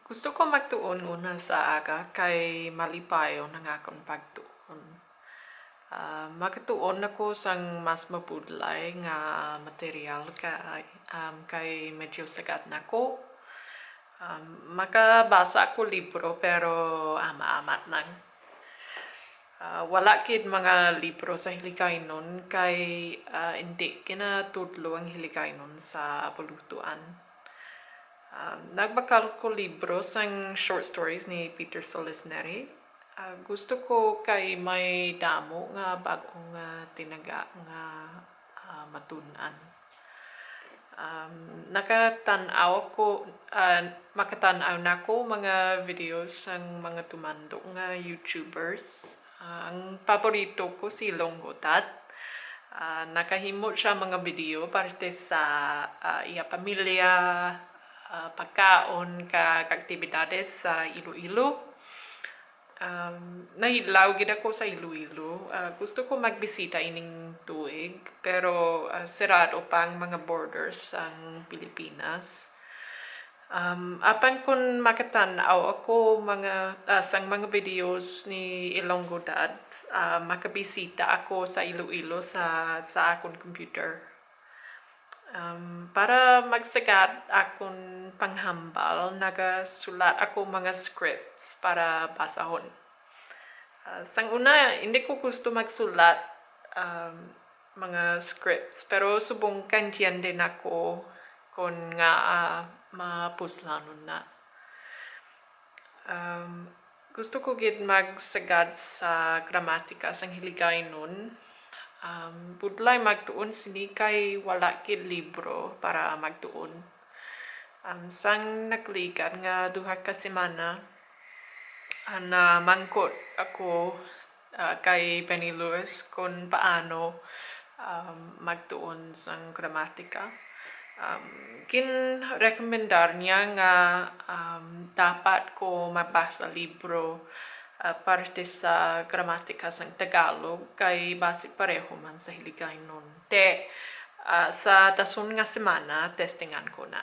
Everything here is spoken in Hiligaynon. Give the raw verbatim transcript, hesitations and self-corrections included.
Gusto ko magtuon una sa aga kay malipayon ang akon pagtuon. Ah, makatuon ako sang mas mabudlay nga material kay, um, kay medyo sagad na ko. Um, makabasa ako libro pero ama-amat lang. Ah, wala gid mga libro sa Hiligaynon kay, ah, indi ginatudlo ang Hiligaynon sa pulutuan. Um, nagbakal ko libro sang short stories ni Peter Solis Neri. Ah, gusto ko kay may damo nga bag-ong, ah, tinaga nga, ah, matun-an. Um, nakatan-aw ko, ah, makatan-aw na ko mga videos sang mga tumandok nga YouTubers. Ah, ang paborito ko si Ilonggo Dad. Ah, nakahimo siya mga video parte sa, ah, iya pamilya, ah, pagkaon, kag aktibidades sa Iloilo. Um, nahilaw gid ako sa Iloilo. Ah, gusto ko magbisita ining tuig, pero, ah, serado pa ang mga borders sang Pilipinas. Um, apan kon makatan-aw ako mga, ah, sang mga videos ni Ilonggo Dad, ah, makabisita ako sa Iloilo sa, sa akon computer. Um, para magsagad akon panghambal, nagasulat ako mga scripts para basahon. Ah, sang una, hindi ko gusto magsulat, um, mga scripts, pero subong kantiyan din ako kon nga, ah, mapuslanon na. Um, gusto ko gid magsagad sa gramatika sang Hiligaynon. Um, budlay magtuon sini kay wala gid libro para magtuon. Um, sang nagligad nga duha ka semana, ah, namangkot ako, ah, kay Benny Lewis kon paano, um, magtuon sang gramatika. Um, ginrekomendar niya nga, um, dapat ko mabasa libro, ah, parte sa gramatika sang Tagalog kay basi pareho man sa Hiligaynon. Te, ah, sa dason nga semana, testingan ko na.